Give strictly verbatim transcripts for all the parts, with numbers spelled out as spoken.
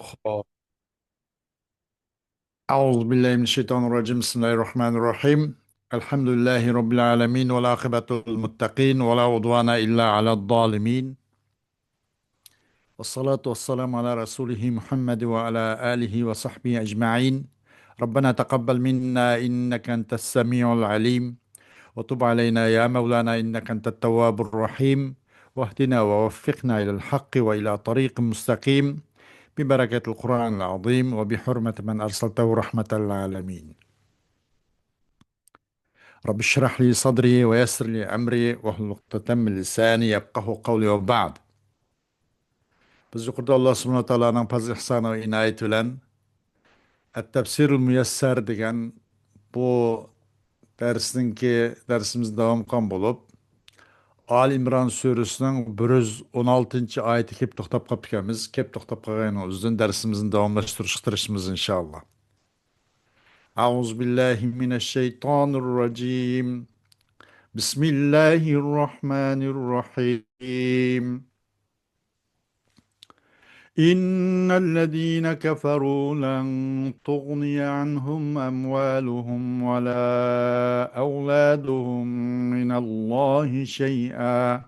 خو. أعوذ بالله من الشيطان الرجيم. بسم الله الرحمن الرحيم. الحمد لله رب العالمين، والعاقبة للمتقين، ولا عدوان إلا على الظالمين. والصلاة والسلام على رسوله محمد وعلى آله وصحبه أجمعين. ربنا تقبل منا إنك أنت السميع العليم، وتب علينا يا مولانا إنك أنت التواب الرحيم، واهدنا ووفقنا إلى الحق وإلى طريق مستقيم، ببركة القرآن العظيم وبحرمة من أرسلته رحمة للعالمين. رب اشرح لي صدري ويسر لي أمري واحلل عقدة من لساني يفقهوا قولي وبعد. بىز يۇقىرىدا ئاللا سۇبھانەھۇ ۋە تائالانىڭ پەزلى ئىھسانى ۋە ئىنايىتى بىلەن ئەت-تەپسىرۇل مۇيەسسەر دېگەن بۇ دەرسنىڭكى، دەرسىمىزنى داۋام قىلغان بولۇپ، ئالى ئىمران سۈرىسىنىڭ بىر يۈز ئون ئالتىنچى ئايىتىگە كېلىپ توختاپ قاپتىكەنمىز. كېلىپ توختاپ قالغان يەرنىڭ ئۆزىدىن دەرسىمىزنى داۋاملاشتۇرۇشقا تىرىشىمىز، ئىنشائاللا. أعوذ بالله من الشيطان الرجيم. بسم الله الرحمن الرحيم. إن الذين كفروا لن تغني عنهم أموالهم ولا أولادهم من الله شيئا،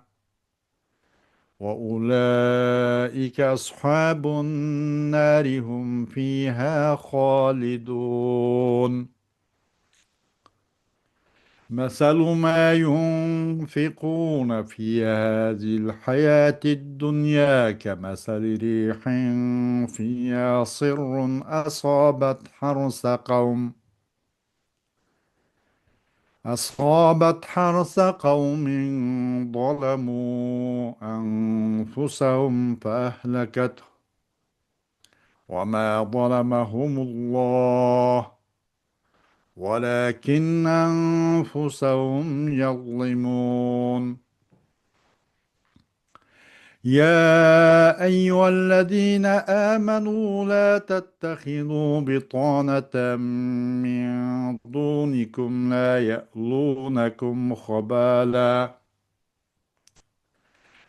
وأولئك أصحاب النار هم فيها خالدون. مثل ما ينفقون في هذه الحياة الدنيا كمثل ريح فيها صر أصابت حرث قوم، أصابت حرث قوم ظلموا أنفسهم فأهلكته وما ظلمهم الله ولكن أنفسهم يظلمون. يا أيها الذين آمنوا لا تتخذوا بطانة من دونكم لا يألونكم خبالا،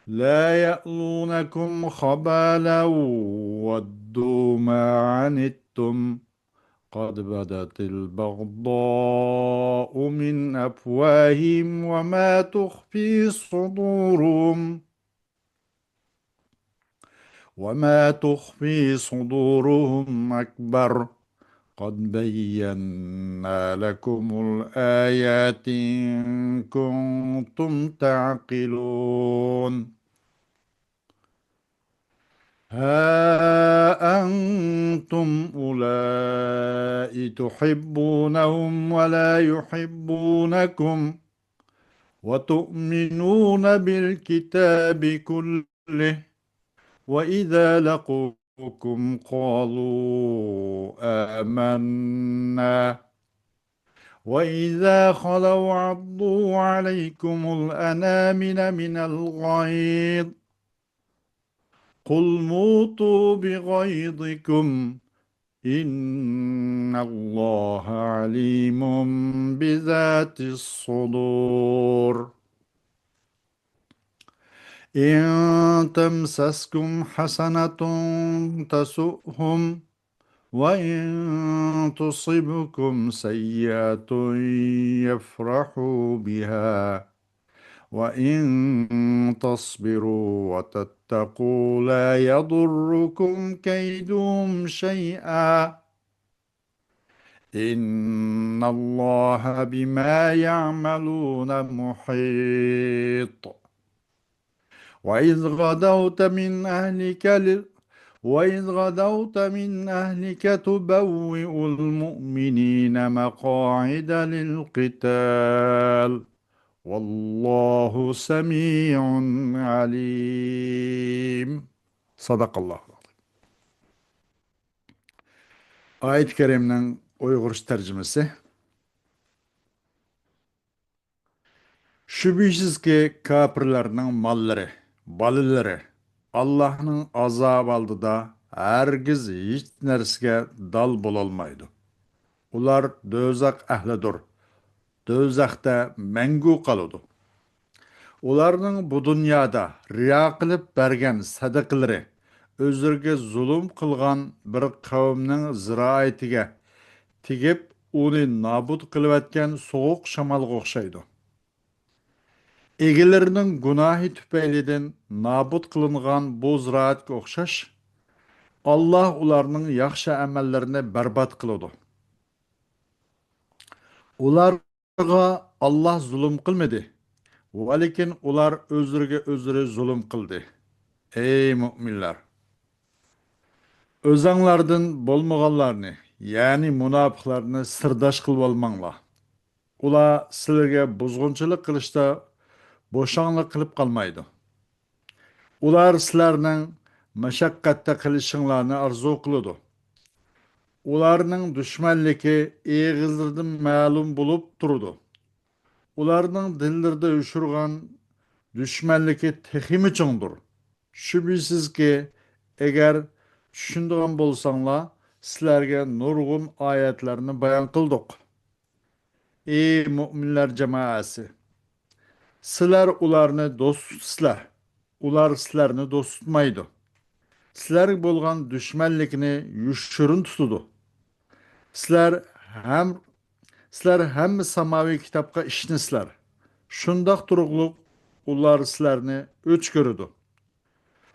لا يألونكم خبالا ودوا ما عنتم قد بدت البغضاء من أفواههم وما تخفي صدورهم، وما تخفي صدورهم أكبر، قد بينا لكم الآيات إن كنتم تعقلون. ها أنتم أولئك تحبونهم ولا يحبونكم وتؤمنون بالكتاب كله وإذا لقوكم قالوا آمنا وإذا خلوا عضوا عليكم الأنامل من الغيظ قل موتوا بغيظكم إن الله عليم بذات الصدور. إن تمسسكم حسنة تسؤهم وإن تصبكم سيئة يفرحوا بها وإن تصبروا وتتقوا لا يضركم كيدهم شيئا إن الله بما يعملون محيط. وإذ غدوت من أهلك ل... وإذ غدوت من أهلك تبوئ المؤمنين مقاعد للقتال والله سميع عليم. صدق الله العظيم. ئايەت كەرىمنىڭ ئۇيغۇرچە تەرجىمىسى. شۈبھىسىزكى، كاپىرلارنىڭ ماللىرى، بالىلىرى ئاللاھنىڭ ئازابى ئالدىدا ھەرگىز ھېچ نەرسىگە دال بولالمايدۇ. ئۇلار دوزاخ ئەھلىدۇر. دوزاختا مەڭگۈ قالىدۇ. ئۇلارنىڭ بۇ دۇنيادا رىيا قىلىپ بەرگەن سەدىقىلىرى ئۆزلىرىگە زۇلۇم قىلغان بىر قەۋمنىڭ زىرائىتىگە تېگىپ، ئۇنى نابۇت قىلىۋەتكەن سوغۇق شامالغا ئوخشايدۇ. ئىگىلىرىنىڭ گۇناھى تۈپەيلىدىن نابۇت قىلىنغان بۇ زىرائەتكە ئوخشاش، ئاللاھ ئۇلارنىڭ ياخشى ئەمەللىرىنى بەربات قىلىدۇ. ئۇلارغا ئاللاھ زۇلۇم قىلمىدى، ۋەلىكىن ئۇلار ئۆزلىرىگە ئۆزلىرى زۇلۇم قىلدى. ئەي مۆمىنلەر! ئۆزەڭلاردىن بولمىغانلارنى، يەنى مۇناپىقلارنى سىرداش قىلىۋالماڭلار. ئۇلار سىلەرگە بۇزغۇنچىلىق قىلىشتا بوشاڭلىق قىلىپ قالمايدۇ. ئۇلار سىلەرنىڭ مەشەققەتتە قېلىشىڭلارنى ئارزۇ قىلىدۇ. ئۇلارنىڭ دۈشمەنلىكى ئېغىزلىرىدىن مەلۇم بولۇپ تۇرىدۇ. ئۇلارنىڭ دىللىرىدا يوشۇرغان دۈشمەنلىكى تېخىمۇ چوڭدۇر. شۈبھىسىزكى، ئەگەر چۈشىنىدىغان بولساڭلار، سىلەرگە نۇرغۇن ئايەتلەرنى بايان قىلدۇق. ئى مۆمىنلەر جامائەسى! سىلەر ئۇلارنى دوست تۇتىسىلەر، ئۇلار سىلەرنى دوست تۇتمايدۇ. سىلەرگە بولغان دۈشمەنلىكنى يوشۇرۇن تۇتىدۇ. سىلەر ھەم، سىلەر ھەممە ساماۋىي كىتابقا ئىشىنىسىلەر. شۇنداق تۇرۇقلۇق ئۇلار سىلەرنى ئۆچ كۆرىدۇ.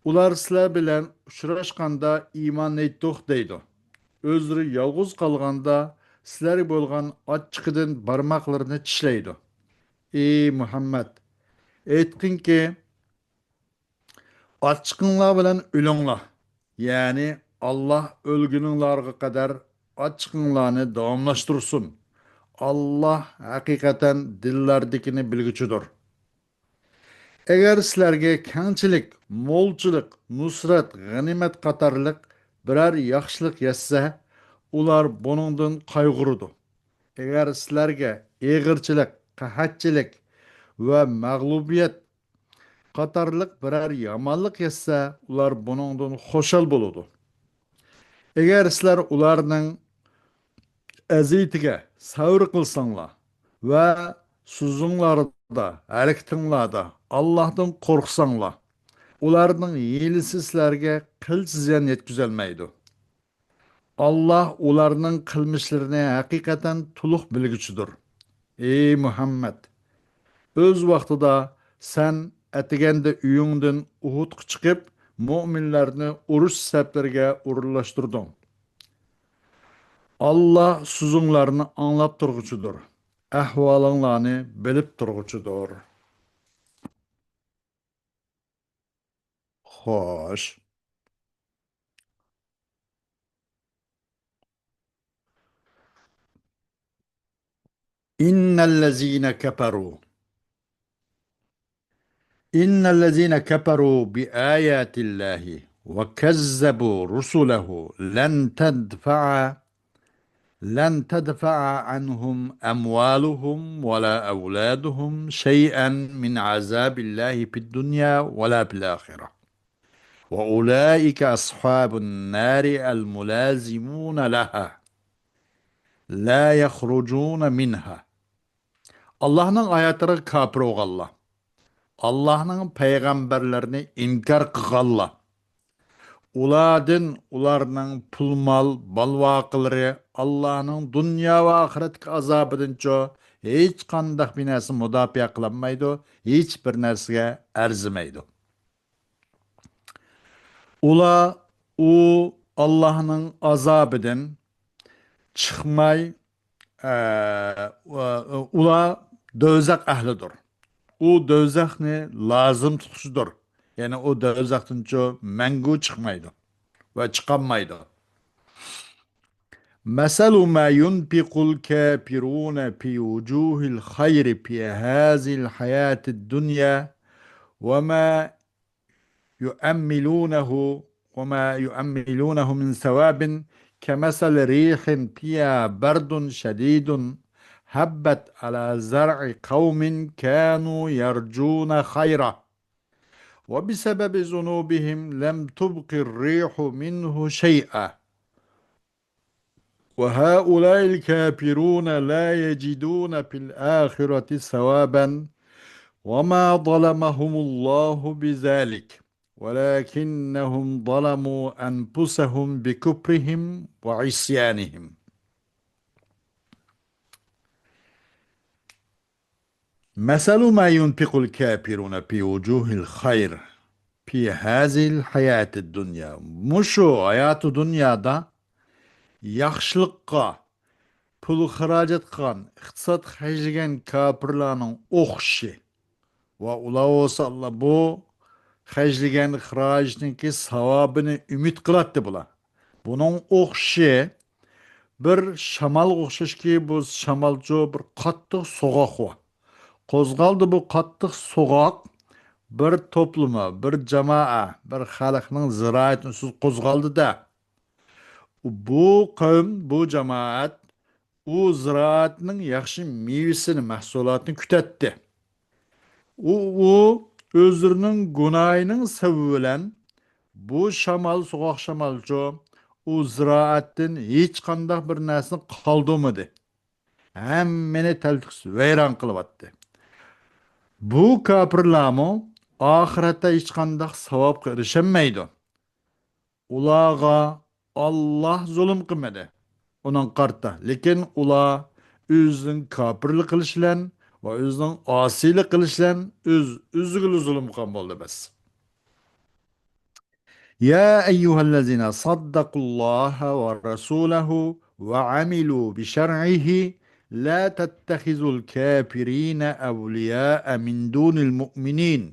ئۇلار سىلەر بىلەن ئۇچراشقاندا ئىمان ئېيتتۇق دەيدۇ. ئۆزلىرى يالغۇز قالغاندا سىلەرگە بولغان ئاچچىقىدىن بارماقلىرىنى چىشلەيدۇ. ئى مۇھەممەد! ئېيتقىنكى، ئاچچىقىڭلار بىلەن ئۆلۈڭلار. يەنى ئاللاھ ئۆلگىنىڭلارغا قەدەر ئاچچىقىڭلارنى داۋاملاشتۇرسۇن. ئاللاھ ھەقىقەتەن دىللاردىكىنى بىلگۈچىدۇر. ئەگەر سىلەرگە كەڭچىلىك، مولچىلىق، نۇسرەت، غەنىيمەت قاتارلىق بىرەر ياخشىلىق يەتسە، ئۇلار بۇنىڭدىن قايغۇرىدۇ. ئەگەر سىلەرگە ئېغىرچىلىق، قەھەتچىلىك ۋە مەغلۇبىيەت قاتارلىق بىرەر يامانلىق يەتسە، ئۇلار بۇنىڭدىن خۇشال بولىدۇ. ئەگەر سىلەر ئۇلارنىڭ ئەزىيىتىگە سەۋر قىلساڭلار ۋە سۆزۈڭلاردا، ھەرىكىتىڭلاردا ئاللاھتىن قورقساڭلار، ئۇلارنىڭ ھىيلىسى سىلەرگە قىلچە زىيان يەتكۈزەلمەيدۇ. ئاللاھ ئۇلارنىڭ قىلمىشلىرىنى ھەقىقەتەن تولۇق بىلگۈچىدۇر. ئى مۇھەممەد! ئۆز ۋاقتىدا سەن ئەتىگەندە ئۆيۈڭدىن ئۇھۇدقا چىقىپ، مۆمىنلەرنى ئۇرۇش سەپلىرىگە ئورۇنلاشتۇردۇڭ. ئاللاھ سۆزۈڭلارنى ئاڭلاپ تۇرغۇچىدۇر، ئەھۋالىڭلارنى بىلىپ تۇرغۇچىدۇر. خوش. إن الذين كفروا إن الذين كفروا بآيات الله وكذبوا رسله لن تدفع لن تدفع عنهم أموالهم ولا أولادهم شيئا من عذاب الله في الدنيا ولا في الآخرة وأولئك أصحاب النار الملازمون لها لا يخرجون منها. ئاللاھنىڭ ئايەتلىرىگە كاپىر بولغانلار، ئاللاھنىڭ پەيغەمبەرلىرىنى ئىنكار قىلغانلار، ئۇلاردىن ئۇلارنىڭ پۇل-مال، بال-ۋاقىلىرى ئاللاھنىڭ دۇنيا ۋە ئاخىرەتتىكى ئازابىدىنچۇ ھېچقانداق بىر نەرسە مۇداپىئە قىلالمايدۇ، ھېچ بىر نەرسىگە ئەرزىمەيدۇ. ئۇلار ئۇ ئاللاھنىڭ ئازابىدىن چىقماي، ئە، ئۇ-، ئۇلار دوزاخ ئەھلىدۇر. ئۇ دوزاخنى لازىم تۇتقۇچىدۇر. يەنى ئۇ دوزاختىنچۇ مەڭگۈ چىقمايدۇ ۋە چىقالمايدۇ. مثل ما ينفق الكافرون في وجوه الخير في هذه الحياة الدنيا وما يؤملونه وما يؤملونه من ثواب كمثل ريح فيها برد شديد هبت على زرع قوم كانوا يرجون خيره وبسبب ذنوبهم لم تبق الريح منه شيئا وهؤلاء الكافرون لا يجدون في الآخرة ثوابا وما ظلمهم الله بذلك ولكنهم ظلموا أنفسهم بكفرهم وعصيانهم. مثل ما ينفق الكافرون في وجوه الخير في هذه الحياة الدنيا. مۇشۇ ھاياتى دۇنيادا ياخشىلىققا پۇل خىراجەت قىلغان، ئىقتىساد خەجلىگەن كاپىرلارنىڭ ئوخشىشى. ۋە ئۇلار بولسا بۇ خەجلىگەن خىراجىتىنىڭكى ساۋابىنى ئۈمىد قىلاتتى بۇلار. بۇنىڭ ئوخشىشى بىر شامالغا ئوخشاشكى، بۇ شامالچۇ بىر قاتتىق سوغۇق بار. قوزغالدى بۇ قاتتىق سوغۇق بىر توپلۇمى، بىر جامائە، بىر خەلقنىڭ زىرائىتىنى ئۇسسۇز قوزغالدى-دە. بۇ قەۋم، بۇ جامائەت ئۇ زىرائەتنىڭ ياخشى مېۋىسىنى، مەھسۇلاتىنى كۈتەتتى. ئۇ، ئۇ ئۆزلىرىنىڭ گۇناھىنىڭ سەۋەبى بىلەن بۇ شامال، سوغۇق شامالچۇ، ئۇ زىرائەتتىن ھېچقانداق بىر نەرسىنى قالدۇرمىدى. ھەممىنى تەلتۆكۈس ۋەيران قىلىۋەتتى. بۇ كاپىرلارمۇ ئاخىرەتتە ھېچقانداق ساۋابقا ئېرىشەلمەيدۇ. ئۇلارغا ئاللاھ زۇلۇم قىلمىدى ئۇنىڭغا قارىتا. لېكىن ئۇلار ئۆزىنىڭ كاپىرلىق قىلىشى بىلەن ۋە ئۆزىنىڭ ئاسىيلىق قىلىشى بىلەن ئۆز-ئۆزىگىلا زۇلۇم قىلغان بولدى بەس. يا أيها الذين صدقوا الله ورسوله وعملوا بشرعه لا تتخذوا الكافرين أولياء من دون المؤمنين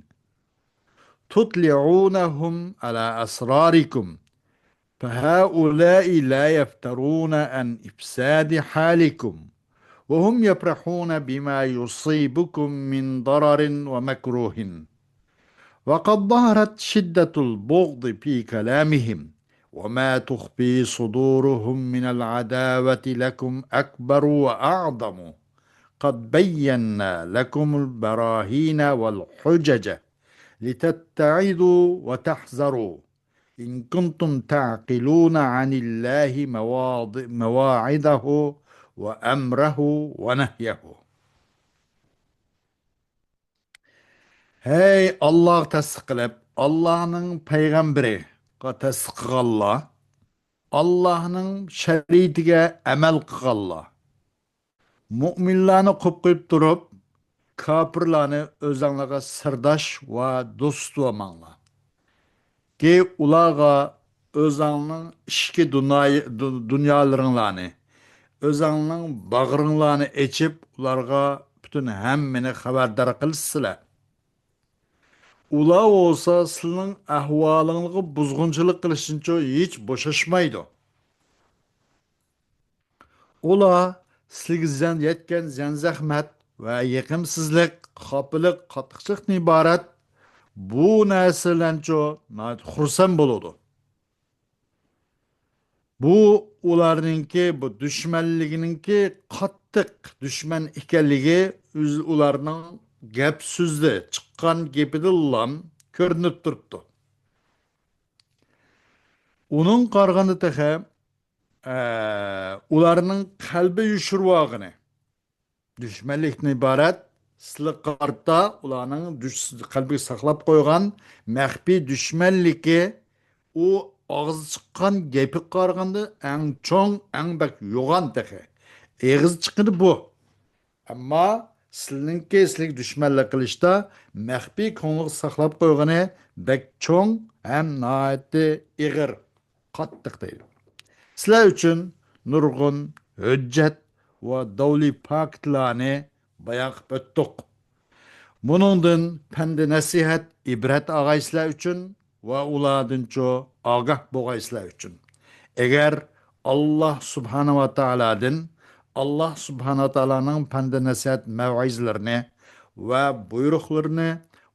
تطلعونهم على أسراركم فهؤلاء لا يفترون عن إفساد حالكم وهم يفرحون بما يصيبكم من ضرر ومكروه. وقد ظهرت شدة البغض في كلامهم وما تخفي صدورهم من العداوة لكم أكبر وأعظم. قد بينا لكم البراهين والحجج لتتعظوا وتحذروا إن كنتم تعقلون عن الله مواض-، مواعظه وأمره ونهيه. ھەي ئاللاغا تەسلىم قىلىپ، ئاللانىڭ پەيغەمبىرىگە تەسلىم قىلغانلار، ئاللانىڭ شەرىئىتىگە ئەمەل قىلغانلار، مۆمىنلەرنى قوپ قويۇپ تۇرۇپ، كاپىرلارنى ئۆزەڭلارغا سىرداش ۋە دوست تۇتۇۋالماڭلار. كى ئۇلارغا ئۆزەڭنىڭ ئىچكى دۇناي-، دۇ-، دۇنيالىرىڭلارنى، ئۆزەڭنىڭ باغرىڭلارنى ئېچىپ، ئۇلارغا پۈتۈن ھەممىنى خەۋەردار قىلىسىلەر. ئۇلار بولسا سىلىنىڭ ئەھۋالىڭلارغا بۇزغۇنچىلىق قىلىشتىنچۇ ھېچ بوشاشمايدۇ. ئۇلار سىلىگە زىيان يەتكەن زىيان-زەخمەت ۋە يېقىمسىزلىق، خاپىلىق، قاتتىقچىلىقتىن ئىبارەت بۇ نەرسىلەرنىچۇ ناھايىتى خۇرسەن بولىدۇ. بۇ ئۇلارنىڭكى، بۇ دۈشمەنلىكىنىڭكى قاتتىق دۈشمەن ئىكەنلىكى ئۆز-، ئۇلارنىڭ گەپ-سۆزىدە، چىققان گېپىدىنلا كۆرۈنۈپ تۇرۇپتۇ. ئۇنىڭغا قارىغاندا تېخى، ئە، ئۇلارنىڭ قەلبى يوشۇرۇۋالغىنى، دۈشمەنلىكتىن ئىبارەت، سىلىگە قارىتا ئۇلارنىڭ دۈش-، قەلبىگە ساقلاپ قويغان مەخپىي دۈشمەنلىكى، ئۇ ئاغزى چىققان گېپىگە قارىغاندا ئەڭ چوڭ، ئەڭ بەك يوغان تېخى. ئېغىزى چىققىنى بۇ. ئەمما سىلىنىڭكى سىلىگە دۈشمەنلىك قىلىشتا مەخپىي كۆڭلىگە ساقلاپ قويغىنى بەك چوڭ ھەم ناھايىتى ئېغىر، قاتتىق دەيدۇ. سىلەر ئۈچۈن نۇرغۇن ھۆججەت ۋە دەلىل پاكىتلارنى بايان قىلىپ ئۆتتۇق. بۇنىڭدىن پەندى نەسىھەت، ئىبرەت ئالايسىلەر ئۈچۈن ۋە ئۇلاردىنچۇ ئاگاھ بولايسىلەر ئۈچۈن. ئەگەر ئاللاھ سۇبھانەھۇ ۋە تائالادىن، ئاللاھ سۇبھانەھۇ ۋە تائالانىڭ پەندى نەسىھەت مەۋئىزىلىرىنى ۋە بۇيرۇقلىرىنى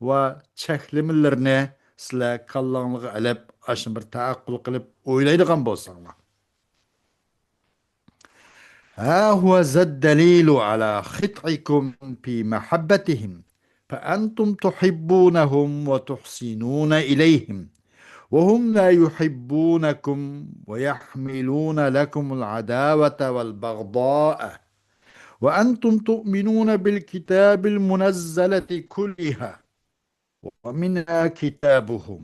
ۋە چەكلىمىلىرىنى سىلەر كاللاڭلارغا ئېلىپ، ئاشۇنى بىر تەئەققۇل قىلىپ ئويلايدىغان بولساڭلار. ها هو ذا الدليل على خطئكم في محبتهم، فأنتم تحبونهم وتحسنون إليهم، وهم لا يحبونكم ويحملون لكم العداوة والبغضاء، وأنتم تؤمنون بالكتاب المنزلة كلها، ومنها كتابهم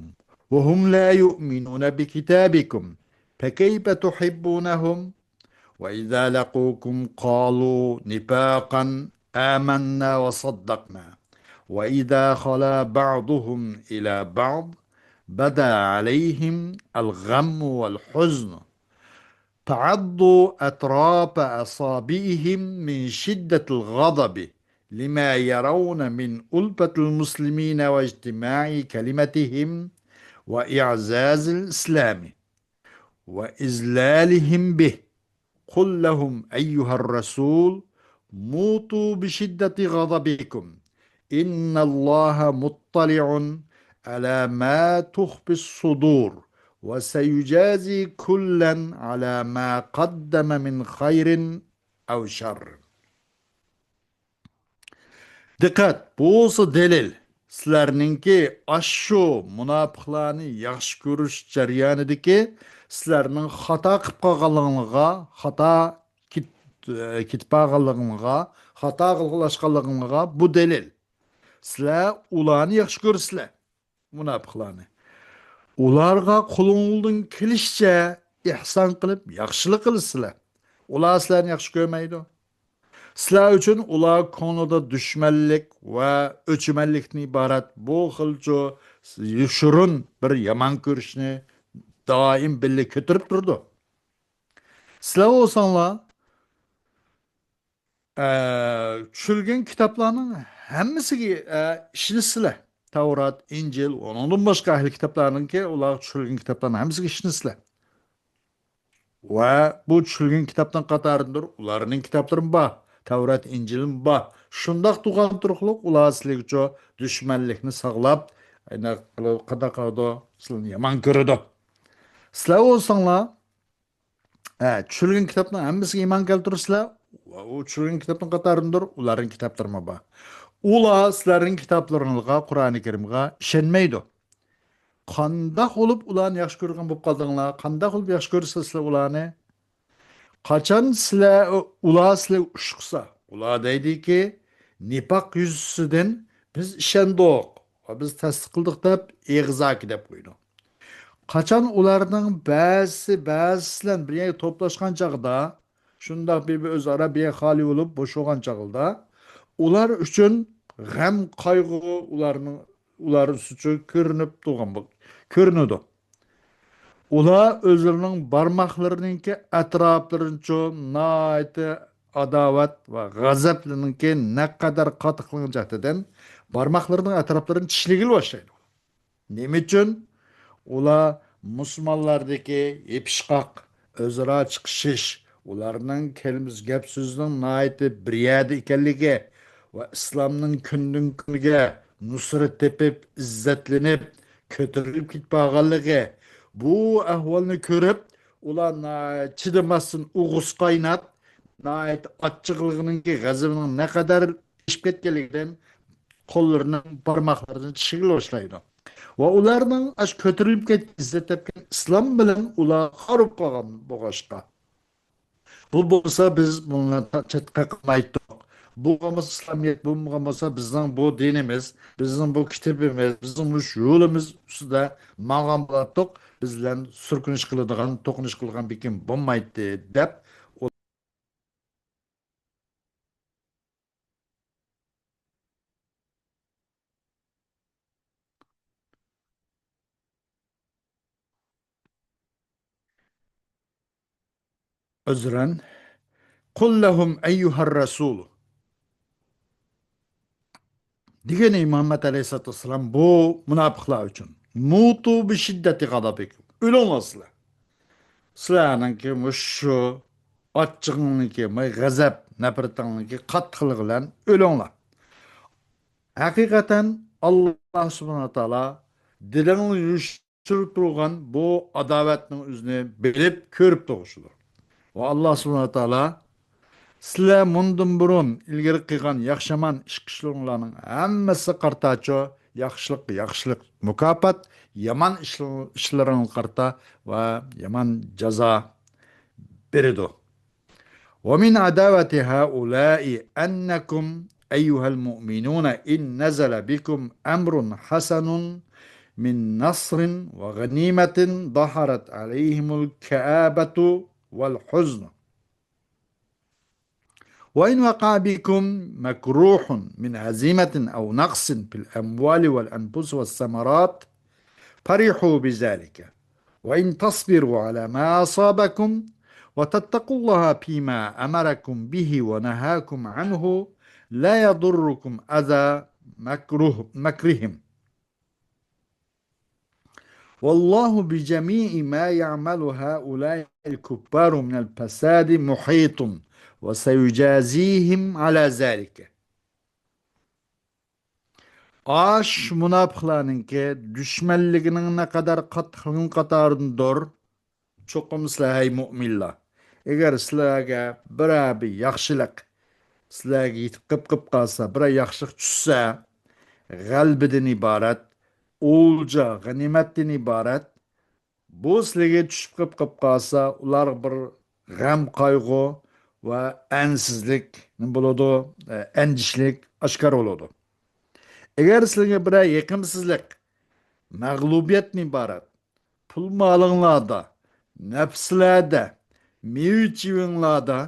وهم لا يؤمنون بكتابكم فكيف تحبونهم وإذا لقوكم قالوا نفاقا آمنا وصدقنا وإذا خلا بعضهم إلى بعض بدا عليهم الغم والحزن تعض أطراف أصابعهم من شدة الغضب لما يرون من ألفة المسلمين واجتماع كلمتهم وإعزاز الإسلام وإذلالهم به. قل لهم أيها الرسول موتوا بشدة غضبكم إن الله مطلع على ما تخفي الصدور وسيجازي كلا على ما قدم من خير أو شر. دىققەت، بۇسى دەلىل. سىلەرنىڭكى ئاشۇ مۇناپىقلارنى ياخشى كۆرۈش جەريانىدىكى سىلەرنىڭ خاتا قىلىپ قالغانلىقىڭلارغا، خاتا كېت-، كېتىپ قالغانلىقىڭلارغا، خاتا قىلغانلىقىڭلارغا بۇ دەلىل. سىلەر ئۇلارنى ياخشى كۆرىسىلەر، مۇناپىقلارنى. ئۇلارغا قولۇڭدىن كېلىشىچە ئېھسان قىلىپ، ياخشىلىق قىلىسىلەر. ئۇلار سىلەرنى ياخشى كۆرمەيدۇ. سىلەر ئۈچۈن ئۇلار كۆڭلىدە دۈشمەنلىك ۋە ئۆچمەنلىكتىن ئىبارەت بۇ خىلچۇ يوشۇرۇن بىر يامان كۆرۈشنى دائىم بىللە كۆتۈرۈپ تۇرىدۇ. سىلەر بولساڭلار، ئە، چۈشۈرۈلگەن كىتابلارنىڭ ھەممىسىگە، ئە، ئىشىنىسىلەر. تەۋرات، ئىنجىل، ئۇنىڭدىن باشقا ئەھلى كىتابلارنىڭكى، ئۇلارغا چۈشۈرۈلگەن كىتابلارنىڭ ھەممىسىگە ئىشىنىسىلەر. ۋە بۇ چۈشۈرۈلگەن كىتابنىڭ قاتارىدىدۇر، ئۇلارنىڭ كىتابلىرىمۇ بار، تەۋرات، ئىنجىلىمۇ بار. شۇنداق تۇرغان تۇرۇقلۇق ئۇلار سىلىگىچۇ دۈشمەنلىكنى ساقلاپ، ئاينا قىلىپ، قانداق قىلىدۇ؟ سىلىنى يامان كۆرىدۇ. سىلەر بولساڭلار، ھە، چۈشۈرۈلگەن كىتابنىڭ ھەممىسىگە ئىمان كەلتۈرسىلەر، ۋە ئۇ چۈشۈرۈلگەن كىتابنىڭ قاتارىدىدۇر، ئۇلارنىڭ كىتابلىرىمۇ بار. ئۇلار سىلەرنىڭ كىتابلىرىڭلارغا، قۇرئانى كەرىمغا ئىشەنمەيدۇ. قانداق بولۇپ ئۇلارنى ياخشى كۆرىدىغان بولۇپ قالدىڭلار؟ قانداق بولۇپ ياخشى كۆرىسىلەر سىلەر ئۇلارنى؟ قاچان سىلەر، ئۇلار سىلەرگە ئۇشقۇسا، ئۇلار دەيدىكى، نىپاق يۈزىسىدىن، «بىز ئىشەندۇق ۋە بىز تەستىق قىلدۇق» دەپ، ئېغىزاكى دەپ قويىدۇ. قاچان ئۇلارنىڭ بەزىسى بەزىسى بىلەن بىر يەرگە توپلاشقان چاغدا، شۇنداق بىر، بىر ئۆزئارا بىر خالى بولۇپ بوشىغان چاغدا، ئۇلار ئۈچۈن غەم، قايغۇ ئۇلارنىڭ، ئۇلار ئۈستىچە كۆرۈنۈپ تۇرغان بول-، كۆرۈنىدۇ. ئۇلار ئۆزلىرىنىڭ بارماقلىرىنىڭكى ئەتراپلىرىنچۇ ناھايىتى ئاداۋەت ۋە غەزەپلىرىنىڭكى نەقەدەر قاتتىقلىقىنىڭ جەھىتىدىن بارماقلىرىنىڭ ئەتراپلىرىنى چىشلىگىلى باشلايدۇ. نېمە ئۈچۈن؟ ئۇلار مۇسۇلمانلاردىكى يېپىشقاق، ئۆزئارا چىقىشىش، ئۇلارنىڭ كەلىمىسى، گەپ سۆزىنىڭ ناھايىتى بىر يەردە ئىكەنلىكى ۋە ئىسلامنىڭ كۈندىن كۈنگە نۇسرەت تېپىپ، ئىززەتلىنىپ، كۆتۈرۈلۈپ كېتىپ بارغانلىقى، بۇ ئەھۋالنى كۆرۈپ، ئۇلار ناھايىتى چىدىماستىن ئوغۇس قايناپ، ناھايىتى ئاچچىقلىقىنىڭكى، غەزىپىنىڭ نەقەدەر ئېشىپ كەتكەنلىكىدىن قوللىرىنىڭ بارماقلىرىنى چىشلىگىلى باشلايدۇ. ۋە ئۇلارنىڭ ئاشۇ كۆتۈرۈلۈپ كەتكەن، ئىززەت تاپقان ئىسلام بىلەن ئۇلار خار بولۇپ قالغان بولغاچقا. بۇ بولسا بىز بۇنى چەتكە قاقمايتتۇق. بۇ بولمىسا ئىسلامىيەت، بۇ بولمىغان بولسا بىزنىڭ بۇ دىنىمىز، بىزنىڭ بۇ كىتابىمىز، بىزنىڭ مۇشۇ يولىمىز ئۈستىدە ماڭغان بولاتتۇق. بىز بىلەن سۈركۈنۈش قىلىدىغان، توقۇنۇش قىلىدىغان بىر كىم بولمايتتى دەپ ئۆزرەن. قل لهم أيها الرسول دېگەن مۇھەممەد ئەلەيھىسسالاتۇ ۋەسسالام بۇ مۇناپىقلار ئۈچۈن، موتوا بشدة غضبكم، ئۆلۈڭلار سىلەر. سىلەرنىڭكى مۇشۇ ئاچچىقىڭنىڭكى، ماي غەزەپ، نەپرىتىڭنىڭكى قاتتىقلىقى بىلەن ئۆلۈڭلار. ھەقىقەتەن ئاللا سۇبھانەھۇ ۋە تائالا دىلىڭنى يوشۇرۇپ تۇرغان بۇ ئاداۋەتنىڭ ئۆزىنى بىلىپ، كۆرۈپ تۇرغۇچىدۇر. ۋە ئاللا سۇبھانەھۇ ۋە تائالا سىلەر مۇندىن بۇرۇن ئىلگىرى قىلغان ياخشى-يامان ئىش-، ئىشلىرىڭلارنىڭ ھەممىسى قارىتاچۇ، ياخشىلىققا ياخشىلىق مۇكاپات، يامان ئىشلىرىڭ-، ئىشلىرىڭلارغا قارىتا ۋە يامان جازا بېرىدۇ. ومن عداوة هؤلاء أنكم أيها المؤمنون إن نزل بكم أمر حسن من نصر وغنيمة ظهرت عليهم الكآبة والحزن. وإن وقع بكم مكروه من هزيمة أو نقص في الأموال والأنفس والثمرات فرحوا بذلك، وإن تصبروا على ما أصابكم وتتقوا الله فيما أمركم به ونهاكم عنه لا يضركم أذى مكره-، مكرهم. والله بجميع ما يعمل هؤلاء الكفار من الفساد محيط وسيجازيهم على ذلك. ئاش مۇناپىقلارنىڭكى دۈشمەنلىكىنىڭ نەقەدەر قاتتىقلىقىنىڭ قاتارىدىندۇر. چوقۇم سىلەر، ھەي مۆمىنلەر، ئەگەر سىلەرگە بىرەر بىر ياخشىلىق سىلەرگە يېتىپ قېلىپ، قېلىپ قالسا، بىرەر ياخشىلىق چۈشسە، غەلىبىدىن ئىبارەت، ئولجا، غەنىيمەتتىن ئىبارەت، بۇ سىلەرگە چۈشۈپ قېلىپ، قېلىپ قالسا، ئۇلارغا بىر غەم، قايغۇ ۋە ئەنسىزلىك نېمە بولىدۇ؟ ئە، ئەندىشىلىك ئاشكارا بولىدۇ. ئەگەر سىلەرگە بىرەر يېقىمسىزلىق، مەغلۇبىيەتتىن ئىبارەت، پۇل مالىڭلاردا، نەپسىلەردە، مېۋە چېۋىڭلاردا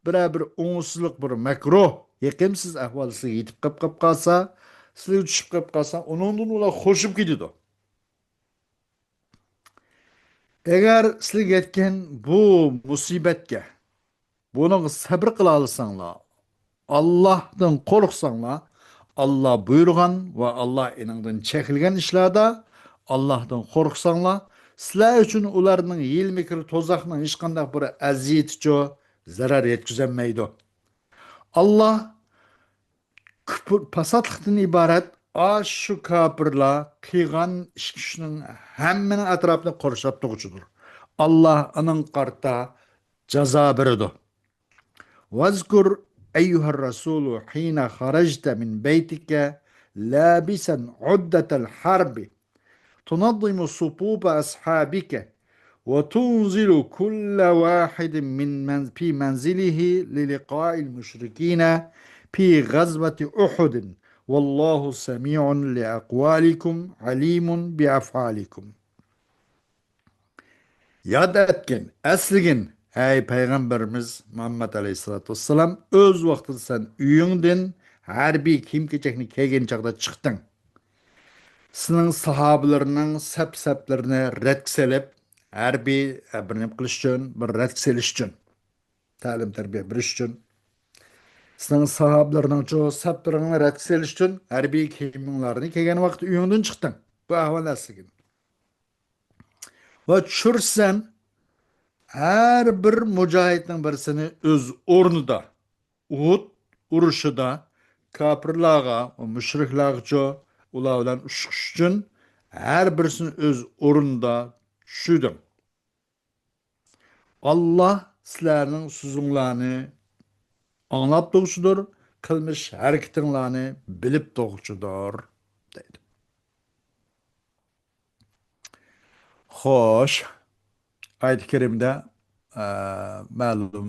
بىرەر بىر ئوڭۇشسىزلىق، بىر مەكروھ، يېقىمسىز ئەھۋال سىلەرگە يېتىپ قېلىپ، قېلىپ قالسا، سىلەرگە چۈشۈپ قېلىپ قالسا، ئۇنىڭدىن ئۇلار خوشىپ كېتىدۇ. ئەگەر سىلەرگە يەتكەن بۇ مۇسىبەتكە، بۇنىڭغا سەبرى قىلالىساڭلار، ئاللاھتىن قورقساڭلار، ئاللاھ بۇيرۇغان ۋە ئاللاھ ئېنىڭدىن چەكلىگەن ئىشلاردا ئاللاھتىن قورقساڭلار، سىلەر ئۈچۈن ئۇلارنىڭ ھىيلە-مىكرى، تۇزاقنىڭ ھېچقانداق بىر ئەزىيىتىچۇ، زەرەر يەتكۈزەلمەيدۇ. ئاللاھ كۇپۇر، پاساتلىقتىن ئىبارەت ئاشۇ كاپىرلار قىلغان ئىش-، ئىشنىڭ ھەممىنىڭ ئەتراپىنى قورشاپ تۇرغۇچىدۇر. ئاللاھ ئانىڭغا قارىتا جازا بېرىدۇ. واذكر أيها الرسول حين خرجت من بيتك لابسا عدة الحرب تنظم صفوف أصحابك وتنزل كل واحد من من-، في منزله للقاء المشركين في غزوة أحد والله سميع لأقوالكم عليم بأفعالكم. ياد ئەتكىن، ئەسلىگىن، ھەي پەيغەمبىرىمىز مۇھەممەد ئەلەيھىسسالاتۇ ۋەسسالام، ئۆز ۋاقتىدا سەن ئۆيۈڭدىن ھەربىي كىيىم-كېچەكنى كىيگەن چاغدا چىقتىڭ. سېنىڭ ساھابىلىرىنىڭ سەپ-سەپلىرىنى رەتكە سېلىپ، ھەربىي، ئە، بىر نېمە قىلىش ئۈچۈن، بىر رەتكە سېلىش ئۈچۈن، تەلىم-تەربىيە بېرىش ئۈچۈن. سېنىڭ ساھابىلىرىنىڭچۇ سەپلىرىڭنى رەتكە سېلىش ئۈچۈن ھەربىي كىيىمىڭلارنى كىيگەن ۋاقىت ئۆيۈڭدىن چىقتىڭ. بۇ ئەھۋال ئەسلىگىن. ۋە چۈشۈرسەن، ھەر بىر مۇجاھىدنىڭ بىرسىنى ئۆز ئورنىدا، ئۇھۇد ئۇرۇشىدا كاپىرلارغا ۋە مۇشرىكلارغىچۇ، ئۇلار بىلەن ئۇرۇشۇش ئۈچۈن ھەر بىرسىنى ئۆز ئورنىدا چۈشۈردۈڭ. ئاللاھ سىلەرنىڭ سۆزۈڭلارنى ئاڭلاپ تۇرغۇچىدۇر، قىلمىش ھەرىكىتىڭلارنى بىلىپ تۇرغۇچىدۇر، دەيدۇ. خوش، ئايەت كەرىمدە، ئە، مەلۇم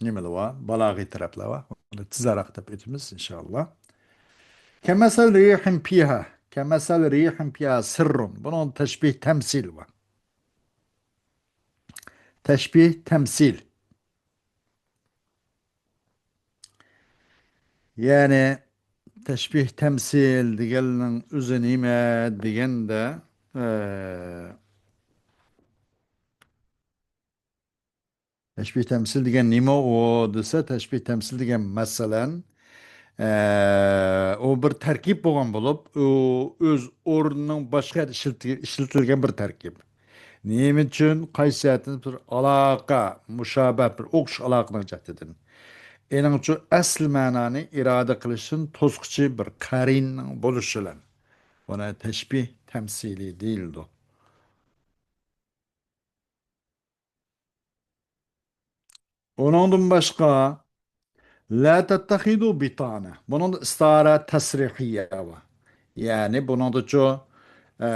نېمىلەر بار، بالاغىي تەرەپلەر بار. ئۇنى تېزرەك دەپ ئۆتىمىز، ئىنشائاللا. كمثل ريح فيها، كمثل ريح فيها صر. بۇنىڭ تەشبىھ تەمسىل بار. تەشبىھ تەمسىل. يەنى تەشبىھ تەمسىل دېگەننىڭ ئۆزى نېمە دېگەندە، ئە، تەشبىھ تەمسىل دېگەن نېمە ئۇ دېسە، تەشبىھ تەمسىل دېگەن، مەسىلەن، ئە، ئۇ بىر تەركىب بولغان بولۇپ، ئۇ ئۆز ئورنىنىڭ باشقا يەردە ئىشلىتىل-، ئىشلىتىلگەن بىر تەركىب. نېمە ئۈچۈن، قايسى جەھەتتىن بىر ئالاقە، مۇشابەھ، بىر ئوخشاش ئالاقىنىڭ جەھىتىدىن. ئېنىڭچۇ ئەسلى مەنانى ئىرادە قىلىشتىن توسقۇچى بىر قەرىننىڭ بولۇشى بىلەن بۇنى تەشبىھ تەمسىلى دېيىلىدۇ. ئۇنىڭدىن باشقا، لا تتخذوا بطانة. بۇنىڭدا ئىستارە تەسرىھىيە بار. يەنى بۇنىڭدىچۇ، ئە،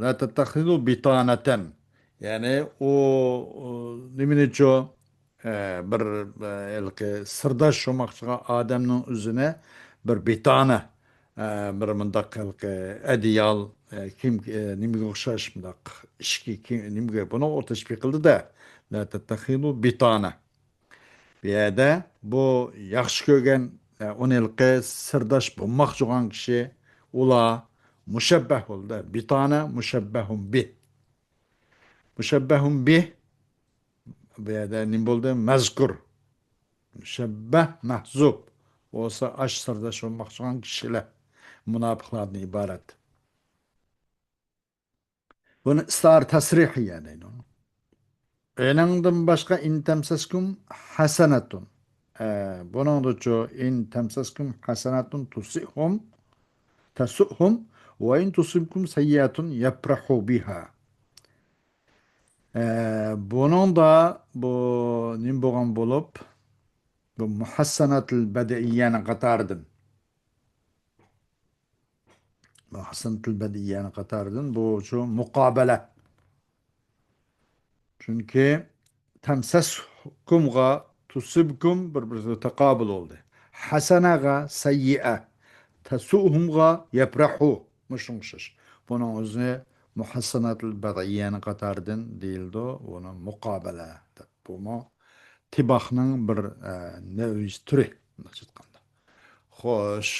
لا تتخذوا بطانة. يەنى ئۇ، ئۇ نېمىنىچۇ، ئە، بىر، ئە، ھېلىقى سىرداش شۇماقچىغا ئادەمنىڭ ئۆزىنى بىر بىتانە، ئە، بىر مۇنداق ھېلىقى ئەدىيال، ئە، كىم، ئە، نېمىگە ئوخشاش مۇنداق ئىچكى كىم، نېمىگە، بۇنىڭغا تەشبىھ قىلدى-دە. لا تتخذوا بطانة. بۇ يەردە بۇ ياخشى كۆرگەن، ئە، ئۇنى ھېلىقى سىرداش بولماقچى بولغان كىشى، ئۇلار مۇشەببەھ بولدى. بىتانە مۇشەببەھۇن بىھ. مۇشەببەھۇن بىھ، بۇ يەردە نېمە بولدى؟ مەزكۇر. مۇشەببەھ مەھزۇب بولسا، ئاش سىرداش بولماقچى بولغان كىشىلەر، مۇناپىقلاردىن ئىبارەت. بۇنى ئىستىئارە تەسرىھىيە دەيدۇ. ئېنىڭدىن باشقا، ئىن تەمسەسكۇم ھەسەنەتۇن. ئە، بۇنىڭدىچۇ، ئىن تەمسەسكۇم ھەسەنەتۇن تۇسىئھۇم، تەسۇئھۇم، ۋە ئىن تۇسىبكۇم سەييئەتۇن يەپرەھۇ بىھا. ئە، بۇنىڭدا بۇ نېمە بولغان بولۇپ، بۇ مۇھەسسەناتىل بەدىئىيەنىڭ قاتارىدىن. مۇھەسسەناتىل بەدىئىيەنىڭ قاتارىدىن بۇ شۇ مۇقابىلە. چۈنكى تەمسەسكۇمغا تۇسىبكۇم بىر-بىرىگە تاقابىل بولدى. ھەسەنەگە سەييىئە، تەسۇئھۇمغا يەپرەھۇ. مۇشۇنىڭغا ئوخشاش. بۇنىڭ ئۆزى مۇھەسسەناتىل بەدىئىيەنىڭ قاتارىدىن دېيىلىدۇ. بۇنى مۇقابىلە دەپ. بۇمۇ تىباخنىڭ بىر، ئە، نەۋۋى تۈرى. مۇنداقچە ئېيتقاندا. خوش.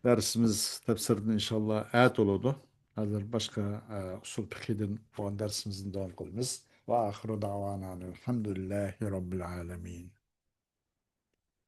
دەرسىمىز تەپسىردىن ئىنشاللا ئەتە بولىدۇ. ھازىر باشقا، ئە، ئۇسۇل پىقىدىن بولغان دەرسىمىزنى داۋام قىلىمىز. ۋە ئاخىرۇ دەۋانا ئەلھەمدۇلىللاھى رەببىل ئالەمىن.